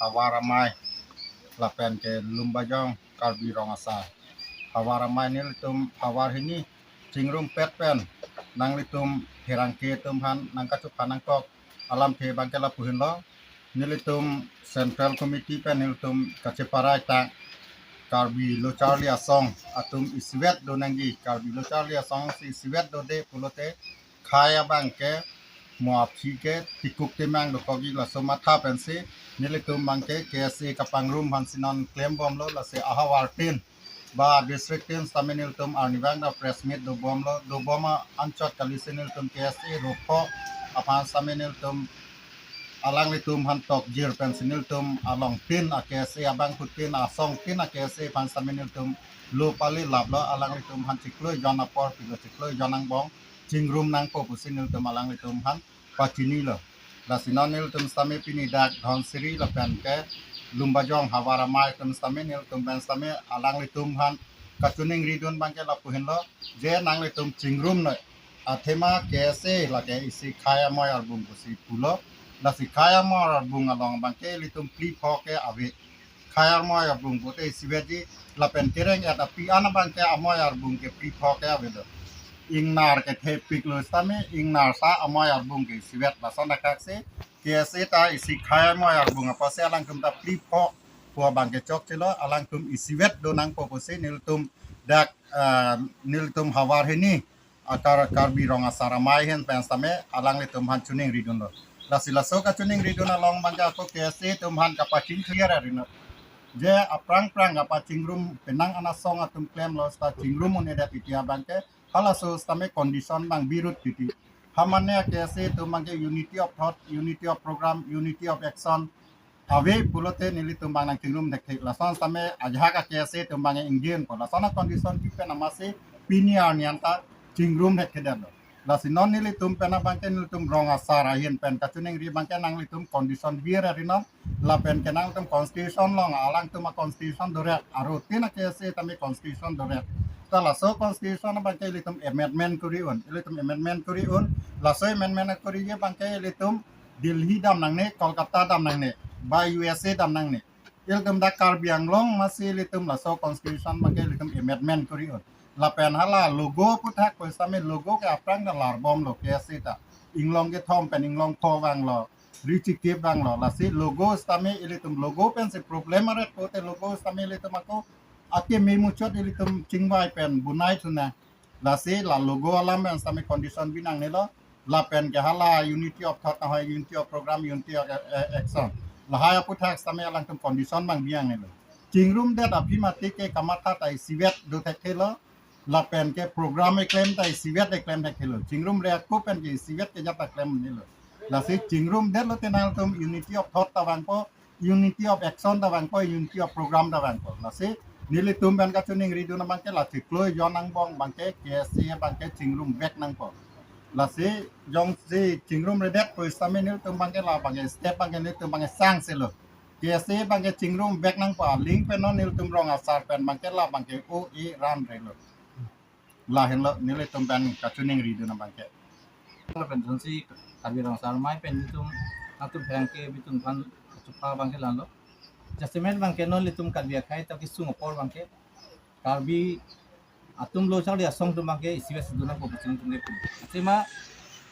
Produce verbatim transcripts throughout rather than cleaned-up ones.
Havar Amei lapen ke Lumbajong Karbi Rong Asar. Havar Amei nelitum havar hini chingrumpet pen nanglitum pherangke atum aphan nangkachupha nangkok alamthe abangke lapu henlo. Nelitum Central Committee pen nelitum kacheparai ta Karbi Lo Charli Asong atum isivet do nangji, Karbi Lo Charli Asong si isivet dode pulote khei abangke mo aphi ke tikuk temang dokokji, laso matha pensi nelitum abangke K S A kapangrum aphansi non klembomlo. Lasi ahavar tin ba district tin sitame nelitum arnivang ta press meet dobomlo, dobom anchot kalisi nelitum K S A rupho aphan sitame nelitum alanglitum aphan tokjir pensi nelitum along tin a K S A abangphu tin asong tin a K S A aphan sitame nelitum lo pali laplo, alanglitum aphan chiklo jon apor pilo, chiklo jon angbong chingrum nangpo pusi nelitum alanglitum aphan pachinilo. Lasi non nelitum sitame pini dak Dhansiri lapen ke Lumbajong Havar Amei atum sitame nelitum pen sitame alanglitum aphan kachiningridun abangke lapu henlo, je nanglitum chingrum noi, athema K S A lake isi khei amoi arbung pusi pulo. Lasi khei amoi arbung along abangke ilitum phli pho ke ave. Khei amoi arbung pute isivetji, lapen kereng-et api an abangke amoi arbung ke phli pho ke avelo. Ingnar ke thepiklo sitame ingnar sa amoi arbung ke isivet, lason akhak si K S A ta isi khei amoi arbung apotsi alangtum ta phli pho pu abangke chokchelo, alangtum isivet do nangpo pusi nelitum dak, ah, nelitum havar hini akar Karbi Rong Asar Amei ahin pen sitame alanglitum aphan chiningridunlo. Lasi laso kachiningridun along abangke ako K S A atum aphan kapachingthir arinot, je aphrang phrang kapachingrum penang an asong atum klemlo sita chingrum un-edet titi abangke halaso sitame condition abang birut titi. Ha mane K S A atum abangke unity of thought, unity of program, unity of action ave pulote nelitum abang nangchingrum thekthe. Lason sitame ajahak a K S A atum abang ingjinpo. Lason a condition kepi pen amatsi pini arni anta chingrum thekthedetlo. Lasi non nelitum pen abangke nelitum Rong Asar ahin pen kachiningri abangke nanglitum condition bir arinon, lapen ke nangtum constitution along, alangtum a constitution doret, aru tin a K S A tame constitution doret. Ta laso constitution abangke ilitum amendment kori un, ilitum amendment kori un, laso amendment koriji abangke ilitum Delhi dam nangne, Kolkata dam nangne, ba U S A dam nangne. Ilitum dak Karbi Anglong amatsi ilitum laso constitution abangke ilitum amendment kori un. Lapen hala logo aphuthak pusitame logo ke aphrang ta larbomlo K S A ta. Inglong kethom pen inglong pho vanglo, richikip vanglo. Lasi logo sitame ilitum logo pensi problem aret pute logo sitame ilitum ako akeme muchot ilitum chingvai pen bunai thu nang. Lasi la logo alam pen sitame condition bi nangnelo. Lapen ke hala unity of thought ahoi, unity of program, unity of, eh, eh, action. Lahai aphuthak sitame alangtum condition abang bi nangnelo. Chingrumdet aphi mati ke kamatha ta isivet do thekthelo. Lapen ke program keklem ta isivet keklem thekthelo. Chingrumre ako pen ke isivet kejat ta klem nelo. Lasi chingrumdetlo te nangtum unity of thought ta vangpo, unity of action ta vangpo, unity of program ta vangpo. Lasi nelitum pen kachiningridun abangke la chiklo jon angbong abangke K S A abangke chingrumvek nangpo. Lasi jongsi chingrumredet pusitame nelitum abangke la abangke step abangke nelitum abangke sangselo. K S A abangke chingrumvek nangpo, aling pen non nelitum Rong Asar pen abangke la abangke o e ran relo. Lahenlo nelitum pen kachiningridun abangke. Lapen jongsi Karbi Rong Asar Amei pen nelitum, nangtum pherangke atum aphan kachupha abangke la-anlo. Jasemet abangke non nelitum Karbi akhei ta kesung apor abangke Karbi atum Lo Charli Asong atum abangke isivet si dun nangpo pusi nelitum ke pu. Athema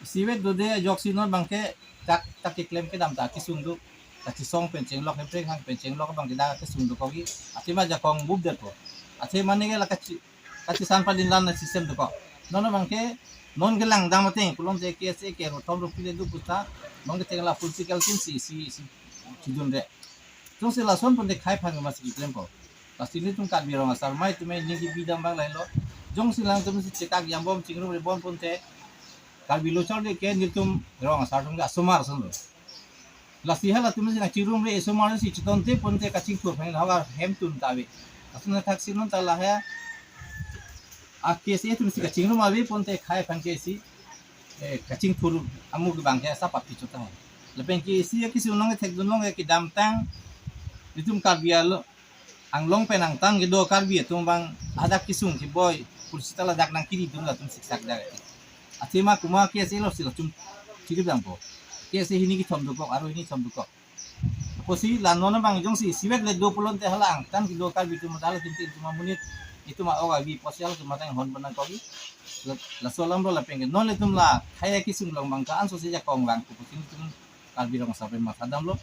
isivet dode ajoksi non abangke tak tak keklem kedam ta kesung do. Kachesong pen chenglok, Hemprek Hang pen chenglok abangke dak kesung dokokji. Athema jakong bubdetpo. Athema neke la kachi kachisan padin lan na system dokok. Non abangke non kelang dam ateng pulote K S A ke ro thom ro phli le do puta. Non ke tengla political team si si si chidunre. Jongsi lason pon de khei aphan amatsi klempo. Lasi nelitum Karbi Rong Asar Amei atum ningje bidam abang lahenlo. Jongsi alangtum si chekak jambom chingrumrebom pute Karbi Lo Charli ke nelitum Rong Asar atum ke asomar ason lo. Lasi halatum si nangchingrumre asomar si chitonte pute kachingthur aphan havar hem tun ta ave. Lason athaksi non ta lahai a K S A atum si kachingrum ave pute khei aphan ke si, eh, kachingthur amu ke abangke asap api chot tahai. Lapen ke isi ya kisi unong thekdun long ya kedamtang nelitum Karbi alo Anglong pen angtan kedo Karbi atum abang hadak kesung keboi, pursita ladak nangkiri dun latum siksak dak. Athema kuma K S A lo si latum chiri dangpo. K S A hini kethom dokok, aro hini thom dokok. Apotsi la non abang jongsi isivet le do pulote hala angtan kedo Karbi atum ta la tintin atum amonit, itum a-ok avi apotsi halatum matang hon pen nangkokji. La, laso alam lo lapen ke non le atum la khaya kesung along abang ka-an so si jakong vangpo pusi itum Karbi Rong Asar pen mathadamlo.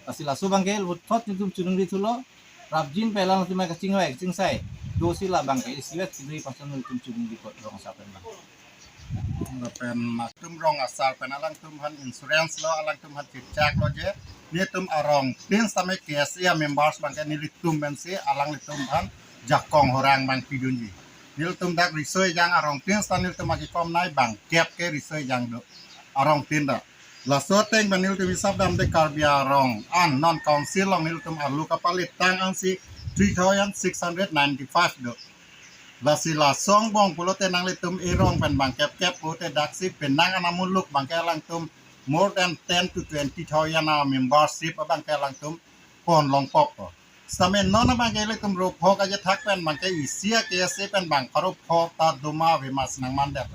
Lasi laso abang ke puthot itum chuningri thulo. Prapjin pen alangtum kachingvai kachingsai do si la abang ke isivet si do-i pason itum chuningri kot Rong Asar pen abang. Lapen atum Rong Asar pen alangtum aphan insurance lo, alangtum aphan chechak lo je netum arongtin sitame K S A members abang ke nelitum pensi alanglitum aphan jakong horang abang pidunji. Nelitum dak riso ejang arongtin sita nelitum akekom nai bangkep ke riso ejang do arongtin ta. Laso ateng pen nelitum hisap damde Karbi arong an non council along nelitum arlo kapalit tang ansi three thousand six hundred ninety-five do. Lasi laso angbong pulote nanglitum erong pen bangkep kep pulote daksi penang anamuluk abang ke alangtum more than ten to twenty thousand a membership abang ke alangtum pon longpokpo. Sitame non abang ke ilitum ro phok ajethak pen abang ke isi a K S A pen bang pharo phok ta doma ave ma si nangmandet.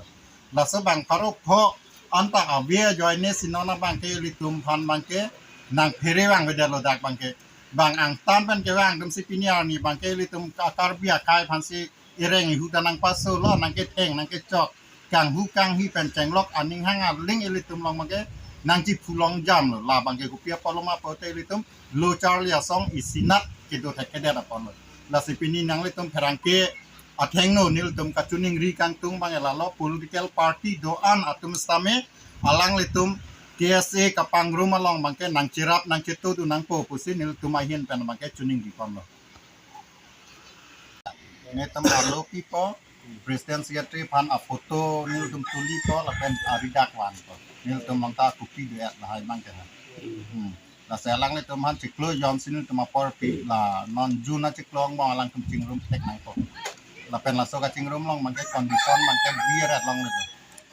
Laso bang pharo phok anta ave ajoine si non abang ke ilitum aphan abang ke nangphere vangvedetlo dak abang ke. Bang angtan pen kevang atum si pini arni abang ke ilitum ka-, Karbi akhei aphansi ireng ihu ta nangpasolo, nangketheng nangkechok, kanghu kanghi pen chenglok aning hang aling ilitum along abang ke nangchiphu longjamlo. La abang ke kopi apotlo ma pulote ilitum lo charli asong isinat kedo thekthedet apotlo. Lasi pini nanglitum pherangke athengno nelitum kachiningri kangtung abang ke lalo, political party do-an atum sitame alanglitum K S A kapangrum along abang ke nangcherap nangchetodun nangpo pusi nelitum ahin pen abang ke chiningri ponlo. Netum arlo pipo, President Secretary aphan aphoto nelitum tulipo, lapen aridak vanpo. Nelitum mangta kopi do-et lahai abang ke ha. Hmm. Lasi alanglitum aphan chiklo jon si nelitum apor pi, la non June achiklo angbong alangtum chingrum thek nangpo. Lapen laso kachingrum along abang ke condition abang ke bi-et longle.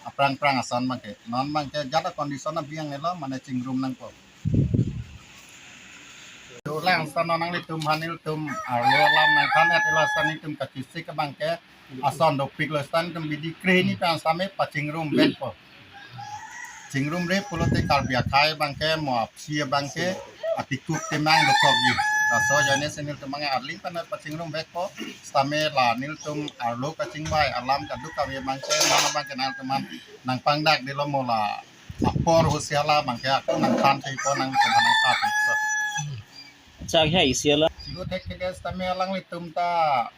Aphrang phrang ason abang ke. Non abang ke jat a condition abang ke lo mane chingrum nangpo. Dolang sita non nanglitum aphan nelitum arlo alam nangthan-et ilo sita nelitum kachesik abang ke ason dopiklo sita nelitum bidi krehini pen sitame pachingrum vekpo. Chingrumre pulote Karbi akhei abang ke mo aphi abang ke atikuk temang dokokji. Laso ajoine si nelitum abang ke arling pen pachingrum vekpo. Sitame la nelitum arlo kachingvai alam kaduk kave abang ke non abang ke nangtum aphan nangpangdakdetlo mo la apor ahutsi hala abang ke ako nangthan thekpo nangtum aphan nangthan thekpo. Chak hai isi hala. Chigo thekthedet sitame alanglitum ta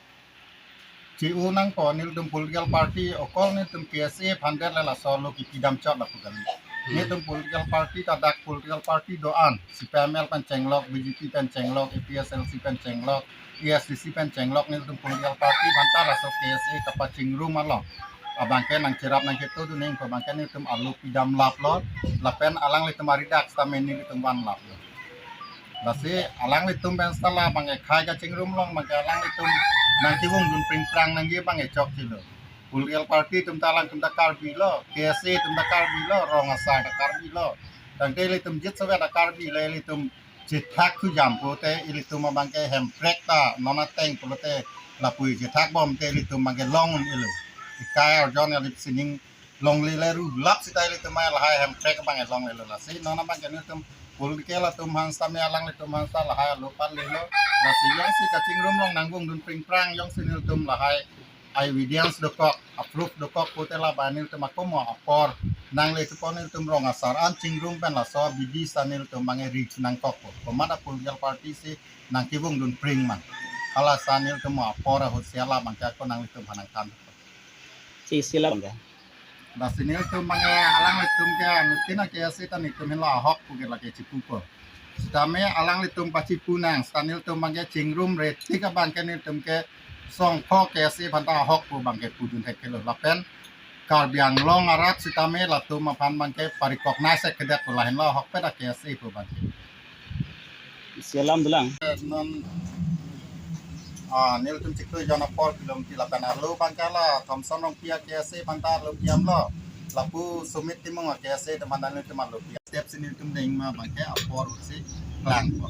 chi-u nangpo nelitum political party okol nelitum K S A aphan det le laso lo kipidam chot lapu kali. Nelitum political party ta dak political party do-an, C P I M L pen chenglok, B J P pen chenglok, A P H L C pen chenglok, A S D C pen chenglok nelitum political party aphanta laso K S A kapachingrum along abang ke nangcherap nangchetodun nangpo abang ke nelitum arlo pidam laplo, lapen alanglitum aridak sitame nelitum van laplo. Lasi alanglitum pen sita la abang ke khei kachingrum along abang ke alanglitum nangkevungdun pringprang nangji abang ke chokchelo. Political party atum ta alangtum ta Karbi lo, K S A atum ta Karbi lo, Rong Asar ta Karbi lo. Tangte ilitum jit sovet ta Karbi lo, ilitum chethak thujam pulote ilitum abang ke Hemprek ta non ateng pulote lapu chethak bom te ilitum abang ke long un-elo. Ikai arjon alip sining longle le ru lap sita ilitum lahai Hemprek abang ke longlelo. Lasi non abang ke nelitum political atum aphan sitame alanglitum aphan sita lahai alo parlelo. Lasi jongsi kachingrum along nangvungdun pringprang jongsi nelitum lahai evidence dokok, a-proof dokok pulote la abang nelitum ako mo apor nangle thupo nelitum Rong Asar an chingrum pen laso abidi sita nelitum abang ke ri nangkokpo. Komat a political party si nangkevungdun pring ma. Hala sita nelitum mo apor ahutsi hala abang ke ako nanglitum aphan nangthan. Si sila bang ke. Lasi nelitum abang ke alanglitum ke anuttin a K S A ta nelitum henlo ahok pu ke lake chipupo. Sitame alanglitum pachipu nang, sita nelitum abang ke chingrumre tik abang ke nelitum ke songpho K S A aphanta ahok pu abang ke pudun thekthelo. Lapen Karbi Anglong arat sitame latum aphan abang ke pa-recognize thekthedet pu lahenlo ahokpet a K S A pu abang ke. Isi alam dolang. Non, ah, nelitum chiklo jon apor pilompi lapen arlo abang ke la Thomson Rongpi a K S A aphanta arlo pidamlo. Lapu Sumit Timung a K S A atum aphanta nelitum arlo pidam. Step si nelitum deng ma abang ke apor ahutsi klangpo.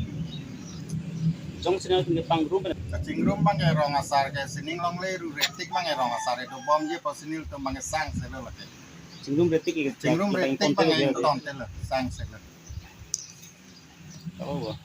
Jongsi nelitum pangrum pen Chingrum abang ke rong asar ke sining longle, ru retik abang ke rong asar ke dobomji apot si nelitum abang ke sangselo lake. Chingrum retik ke chingrum retik abang ke ingtontelo, sangselo. Oh.